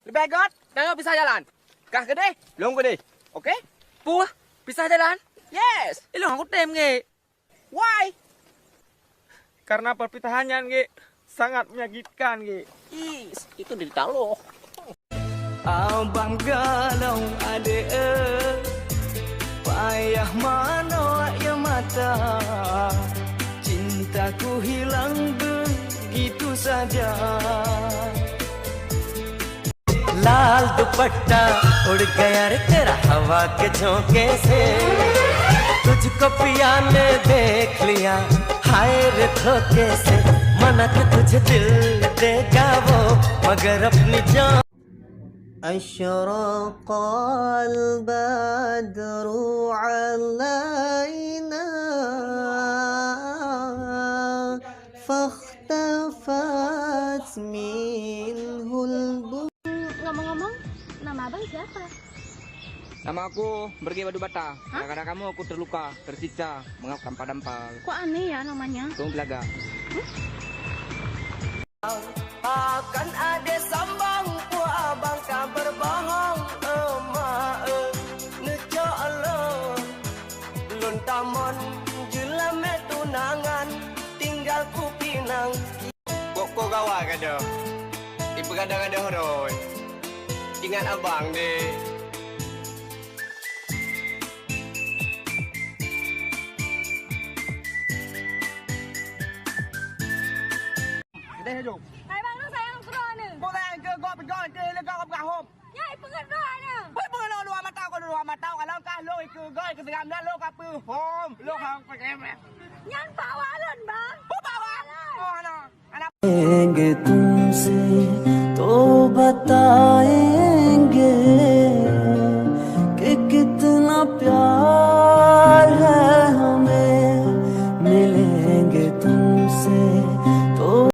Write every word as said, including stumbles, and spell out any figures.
Leubeh gét, tanyoe pisah jalan. Kah keudeh, lôn keudeh. Oke? Puh, pisah jalan? Yes. Ilong aku tem nge. Why? Karena perpisahan nyan nge sangat menyakitkan nge. Is, itu derita loh. Abang galong adek eh, payah manoe air mata, cintaku hilang begitu saja. लाल दुपट्टा उड़ गया रे तेरा हवा के झोंके से, तुझको पिया ने देख लिया, हाय रे धोखे से, मना के तुझे दिल देगा वो, मगर अपनी जान أشرق البدر علينا فاختفت منه البدور. Ngomong-ngomong, nama abang siapa? Nama aku Berge Batu Bata. Hah? Gara-gara kamu aku terluka, tersiksa, mengap tanpa dampal. Kok aneh ya namanya? Tolong belaga. Akan ada sambang, puak abang ka berbohong, emak, eh, neucok lôn. Lôn tamon jeulamé tunangan, tinggal kupinang. Kok, kok gawat gadoh? Ipeugadoh-gadoh roi. Ingat abang deh. Deh jom. Hai bang, lu sayang keudroe ni. Bukan ke gop gop ke lega gop gahom. Nyai peugah droe na. Peue peue lôn luwa mata, kon luwa mata, kalau kah lôn ikeu goi keu seugam na lôn ka peuhom, lôn hang peukeumeh. Nyan pawa lôn, Bang. Peue pawa? Oh, hana. Hana. Lenge tumse to bata